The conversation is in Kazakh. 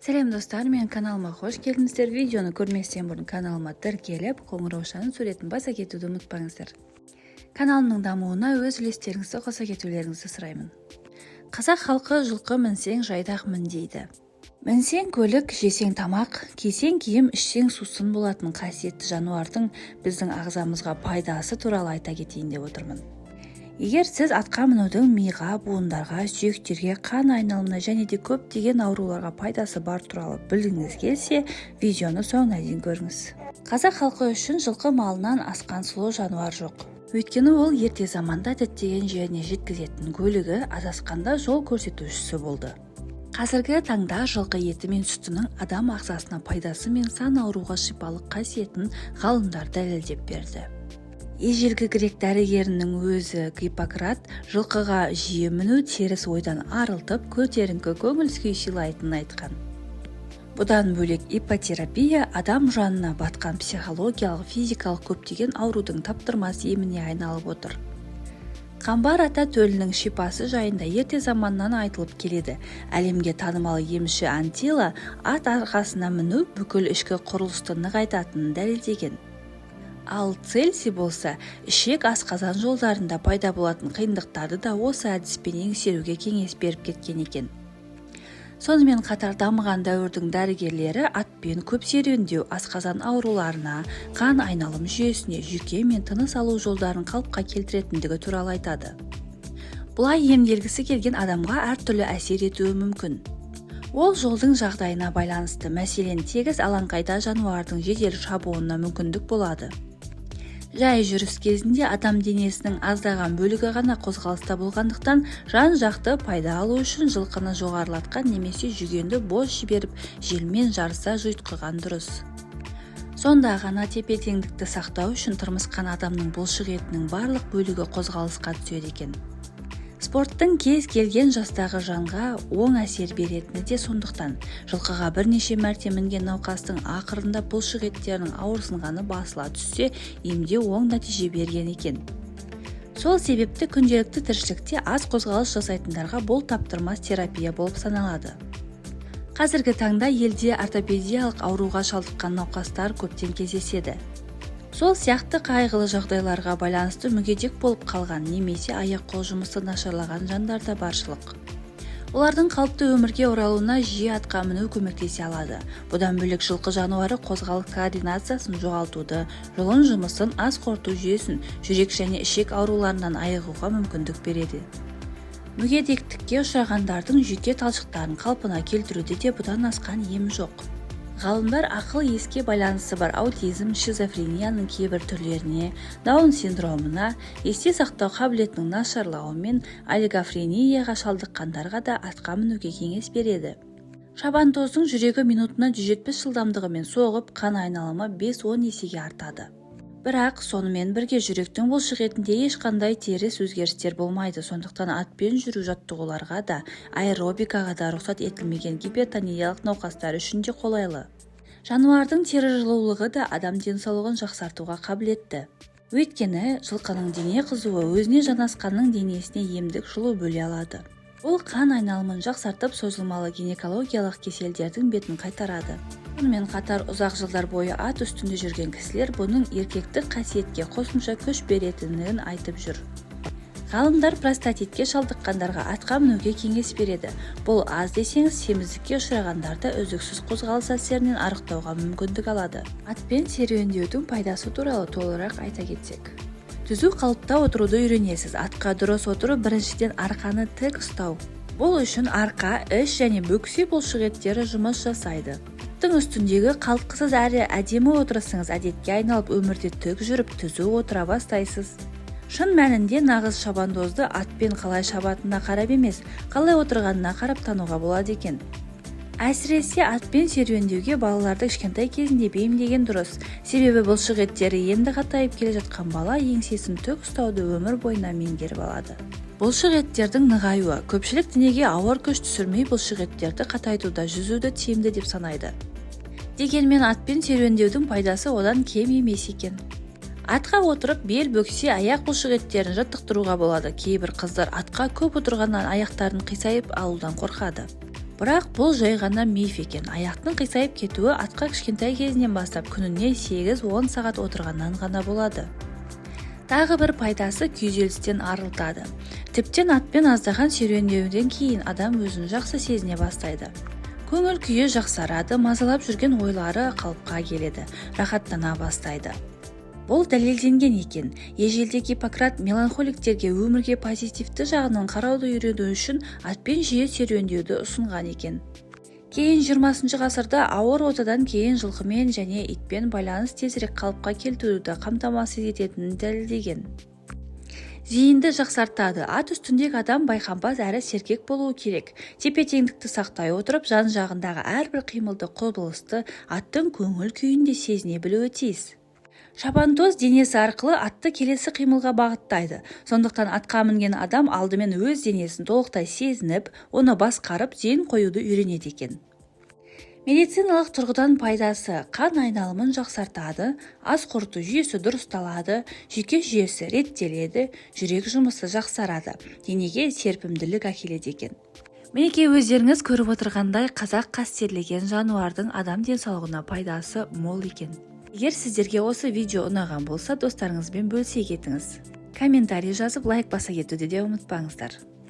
Сәлем, достар! Менің каналыма қош келдіңіздер! Видеоны көрместен бұрын каналыма тіркеліп, қоңыраушаның суретін баса кетуді ұмытпаңыздар. Каналымның дамуына өз үлестеріңізді қоса кетулеріңізді сұраймын. Қазақ халқы «Жылқы мінсең, жайдақ мін» дейді. Мінсең көлік, жесең тамақ, кисең киім, ішсең сусын болатын қасиетті жануардың біздің ағзамызға пайдасы туралы айта кетейін деп отырмын. Егер сіз атқа мінудің миға, буындарға, сүйектерге, қан айналымына және де көптеген ауруларға пайдасы бар туралы білгіңіз келсе, видеоны соңына дейін көріңіз. Қазақ халқы үшін жылқы малынан асқан сұлу жануар жоқ. Өйткені ол ерте заманда діттеген жеріне жеткізетін көлігі, адасқанда жол көрсетушісі болды. Қазіргі таңда жылқы еті мен сүтінің адам ағзасына пайдасы мен сан ауруға шипалық қасиетін ғалымдар дәлелдеп берді. Ежелгі грек дәрігерінің өзі Гиппократ жылқыға жиі міну теріс ойдан арылтып, көтеріңкі көңіл күй сыйлайтынын айтқан. Бұдан бөлек, иппотерапия адам жанына батқан психологиялық, физикалық көптеген аурудың таптырмас еміне айналып отыр. Қамбар ата төлінің шипасы жайында ерте заманнан айтылып келеді. Әлемге танымал емші Антила ат арқасына міну бүкіл ішкі құрылысты нығайтатынын дәлелдеген. Ал Цельси болса, ішек, асқазан жолдарында пайда болатын қиындықтарды да осы әдіспен еңсеруге кеңес беріп кеткен екен. Сонымен қатар дамыған дәуірдің дәрігерлері атпен көп серуендеу асқазан ауруларына, қан айналым жүйесіне, жүйке мен тыныс алу жолдарын қалыпқа келтіретіндігі туралы айтады. Бұлай емделгісі келген адамға әртүрлі әсер етуі мүмкін. Ол жолдың жағдайына байланысты. Мәселен, тегіс алаңқайда жануардың жедел шабуына мүмкіндік болады. Жай жүріс кезінде адам денесінің аздаған бөлігі ғана қозғалыста болғандықтан, жан-жақты пайда алу үшін жылқыны жоғарылатқан немесе жүгенді бос жіберіп, желмен жарыса жүйткіген дұрыс. Сонда ғана тепе-теңдікті сақтау үшін тырмысқан адамның бұлшық етінің барлық бөлігі қозғалысқа түседі екен. Спорттың кез келген жастағы жанға оң әсер беретіні де сондықтан. Жылқыға бірнеше мәрте мінген науқастың ақырында бұлшық еттерінің ауырсынғаны басыла түссе, емдеу оң нәтиже берген екен. Сол себепті күнделікті тіршілікте аз қозғалыс жасайтындарға бұл таптырмас терапия болып саналады. Қазіргі таңда елде ортопедиялық ауруға шалдыққан науқастар көптен кездеседі. Сол сияқты қайғылы жағдайларға байланысты мүгедек болып қалған немесе аяқ-қол жұмысы нашарлаған жандар да баршылық. Олардың қалыпты өмірге оралуына жиі атқа міну көмектесе алады. Бұдан бөлек, жылқы жануары қозғалыс координациясын жоғалтуды, жұлын жұмысын, ас қорыту жүйесін, жүрек және ішек ауруларынан айығуға мүмкіндік береді. Мүгедектікке ұшырағандардың жүйке талшықтарын қалпына келтіруде де бұдан асқан ем жоқ. Ғалымдар ақыл-еске байланысы бар аутизм, шизофренияның кейбір түрлеріне, Даун синдромына, есте сақтау қабілетінің нашарлауы мен олигофренияға шалдыққандарға да атқа мінуге кеңес береді. Шабандоздың жүрегі минутына 170 жылдамдығымен соғып, қан айналымы 5-10 есеге артады. Бірақ сонымен бірге жүректің бұлшық етінде ешқандай теріс өзгерістер болмайды. Сондықтан атпен жүру жаттығуларға да, аэробикаға да рұқсат етілмеген гипертониялық науқастар үшін де қолайлы. Жануардың тері жылулығы да адам денсаулығын жақсартуға қабілетті. Өйткені жылқының дене қызуы өзіне жанасқанның денесіне емдік жылу бөле алады. Бұл қан айналымын жақсартып, созылмалы гинекологиялық кеселдердің бетін қайтарады. Сонымен қатар ұзақ жылдар бойы ат үстінде жүрген кісілер бұның еркектік қасиетке қосымша күш беретінін айтып жүр. Ғалымдар простатитке шалдыққандарға атқа мінуге кеңес береді. Бұл аз десеңіз, семіздікке ұшырағандар да үздіксіз қозғалыс әсерінен арықтауға мүмкіндік алады. Атпен серуендеудің пайдасы туралы толығырақ айта кетсек, түзу қалыпта отыруды үйренесіз. Атқа дұрыс отыру біріншіден, арқаны тік ұстау. Бұл үшін арқа, іш және бөксе бұлшық еттері жұмыс жасайды. Аттың үстіндегі қалтқысыз әрі әдемі отырысыңыз әдетке айналып, өмірде тік жүріп, түзу отыра бастайсыз. Шын мәнінде, нағыз шабандозды атпен қалай шабатынына қарап емес, қалай отырғанына қарап тануға болады екен. Әсіресе атпен серуендеуге балаларды кішкентай кезінде бейімдеген дұрыс. Себебі бұлшық еттері енді қатайып келе жатқан бала еңсесін тік ұстауды өмір бойына меңгеріп алады. Бұлшық еттердің нығаюы. Көпшілік денеге ауыр күш түсірмей, бұлшық еттерді қатайтуда жүзуді тиімді деп санайды. Дегенмен атпен серуендеудің пайдасы одан кем емес екен. Атқа отырып, бел, бөксе, аяқ бұлшық еттерін жаттықтыруға болады. Кейбір қыздар атқа көп отырғаннан аяқтарын қисайып алудан қорқады. Бірақ бұл жай ғана миф екен. Аяқтың қисайып кетуі атқа кішкентай кезінен бастап күніне 8-10 сағат отырғаннан ғана болады. Тағы бір пайдасы: күйзелістен арылтады. Тіптен атпен аздаған серуендеуден кейін адам өзін жақсы сезіне бастайды. Көңіл күйі жақсарады, мазалап жүрген ойлары қалыпқа келеді, рахаттана бастайды. Бұл дәлелденген екен. Ежелде Гиппократ меланхоликтерге өмірге позитивті жағынан қарауды үйрену үшін атпен жиі серуендеуді ұсынған екен. Кейін, 20 ғасырда, ауыр отадан кейін жылқымен және итпен байланыс тезірек қалыпқа келтіруді қамтамасыз ететінін дәлелдеген. Зейінді жақсартады. Ат үстіндегі адам байқампаз әрі сергек болуы керек. Тепе-теңдікті сақтай отырып, жан-жағындағы әрбір қимылды, құбылысты, аттың көңіл күйін де сезіне білуі тиіс. Шабандоз денесі арқылы атты келесі қимылға бағыттайды. Сондықтан атқа мінген адам алдымен өз денесін толықтай сезініп, оны басқарып, ден қоюды үйренеді екен. Медициналық тұрғыдан пайдасы: қан айналымын жақсартады, ас қорыту жүйесі дұрысталады, жүйке жүйесі реттеледі, жүрек жұмысы жақсарады, денеге серпімділік әкеледі екен. Мінекей, өздеріңіз көріп отырғандай, қазақ қастерлеген жануардың адам денсаулығына пайдасы мол екен. Егер сіздерге осы видео ұнаған болса, достарыңызбен бөлісе кетіңіз. Комментарий жазып, лайк баса кетуді де ұмытпаңыздар.